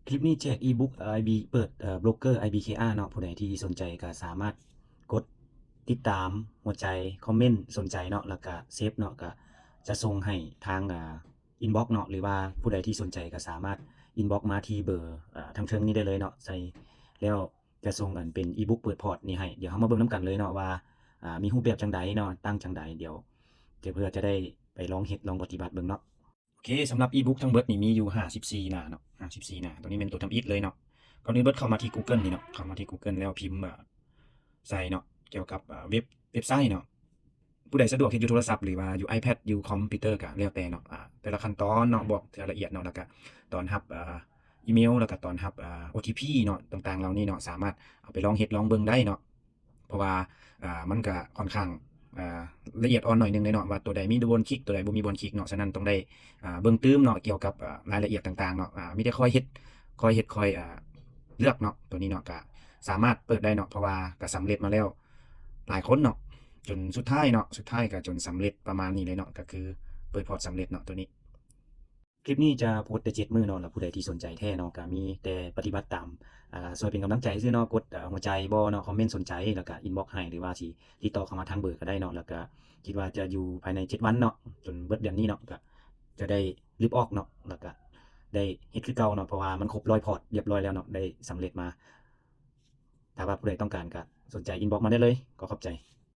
ຄລິບນີ້ແຈກອີບຸກ ໄອບີ ເປີດ ເອີ ໂບຣກເກີ ໄອບີ ເຄອາ ເນາະ. ຜູ້ໃດທີ່ສົນໃຈກໍສາມາດກົດຕິດຕາມ ຫົວໃຈ ຄອມເມັນສົນໃຈເນາະ ແລ້ວກໍເຊບເນາະ ກໍຈະສົ່ງໃຫ້ທາງ ອ່າ ອິນບັອກເນາະ ຫຼືວ່າຜູ້ໃດທີ່ສົນໃຈກໍສາມາດອິນບັອກມາທີ່ເບີ ເອີ ທາງເທິງນີ້ໄດ້ເລີຍເນາະ. ໃສ່ແລ້ວຈະສົ່ງອັນເປັນອີບຸກເປີດພອດນີ້ໃຫ້. ດຽວເຮົາມາເບິ່ງນຳກັນເລີຍເນາະວ່າ ອ່າ ມີຮູບແບບຈັ່ງໃດເນາະ ຕັ້ງຈັ່ງໃດ. ດຽວ ດຽວເພື່ອຈະໄດ້ໄປລອງເຮັດລອງປະຕິບັດເບິ່ງເນາະ. ໂອເຄ ສຳລັບອີບຸກທັງເບິດນີ້ມີຢູ່ຫ້າສິບສີ່ໜ້າເນາະ ຫ້າສິບສີ່ໜ້າ. ຕົວນີ້ແມ່ນຕົວທຳອິດເລີຍເນາະ. ກ່ອນອື່ນເບິດເຂົ້າມາທີ່ກູເກີນນີ້ເນາະ ເຂົ້າມາທີ່ກູເກີນແລ້ວພິມ ເອີ ໃສ່ເນາະ ກ່ຽວກັບ ເອີ ເວັບ ເວັບໄຊເນາະ. ຜູ້ໃດສະດວກເຮັດຢູ່ໂທລະສັບ ຫຼືວ່າຢູ່ໄອແພັດ ຢູ່ຄອມພິວເຕີກໍແລ້ວແຕ່ເນາະ. ອ່າ ແຕ່ລະຂັ້ນຕອນເນາະ ບອກເທື່ອລະອຽດເນາະ ແລ້ວກໍຕອນຮັບ ອ່າ ອີເມວ ແລ້ວກໍຕອນຮັບ ອ່າ ໂອທີພີເນາະ ຕ່າງໆເຫຼົ່ານີ້ເນາະ ສາມາດເອົາໄປລອງເຮັດລອງເບິ່ງໄດ້ເນາະ. ເພາະວ່າ ອ່າ ມັນກະຂ້ອນຂ້າງ ອ່າ ລະອຽດອ່ອນໜ້ອຍໜຶ່ງເດ້ເນາະ ວ່າຕົວໃດມີບ່ອນຄລິກ ຕົວໃດບໍ່ມີບ່ອນຄລິກເນາະ. ສະນັ້ນຕ້ອງໄດ້ ອ່າ ເບິ່ງຕື່ມເນາະ ກ່ຽວກັບ ອ່າ ລາຍລະອຽດຕ່າງໆເນາະ. ອ່າ ມີແຕ່ຄອຍເຮັດ ຄອຍເຮັດ ຄອຍ ອ່າ ເລືອກເນາະ. ຕົວນີ້ເນາະ ກະສາມາດເປີດໄດ້ເນາະ ເພາະວ່າກະສຳເລັດມາແລ້ວຫຼາຍຄົນເນາະ ຈົນສຸດທ້າຍເນາະ ສຸດທ້າຍກະຈົນສຳເລັດປະມານນີ້ເລີຍເນາະ ກະຄືເປີດພອດສຳເລັດເນາະ ຕົວນີ້. ຄລິບນີ້ຈະໂພສແຕ່ເຈັດມື້ເນາະ ແລ້ວຜູ້ໃດທີ່ສົນໃຈແທ້ເນາະ ກະມີແຕ່ປະຕິບັດຕາມ ອາ ຊ່ວຍເປັນກຳລັງໃຈຊື່ເນາະ ກົດ ອາ ຫົວໃຈບໍ່ເນາະ ຄອມເມັນສົນໃຈ ແລ້ວກະອິນບັອກໃຫ້ ຫຼືວ່າຊິຕິດຕໍ່ເຂົ້າມາທາງເບີກໍໄດ້ເນາະ. ແລ້ວກະຄິດວ່າຈະຢູ່ພາຍໃນເຈັດວັນເນາະ ຈົນເບິດເດືອນນີ້ເນາະ ກະຈະໄດ້ລຶບອອກເນາະ ແລ້ວກະໄດ້ເຮັດຄືເກົ່າເນາະ ເພາະວ່າມັນຄົບຮ້ອຍພອດລຽບຮ້ອຍແລ້ວເນາະ ໄດ້ສຳເລັດມາ. ຖ້າວ່າຜູ້ໃດຕ້ອງການກະສົນໃຈອິນບັອກມາໄດ້ເລີຍ. ຂໍຂອບໃຈ.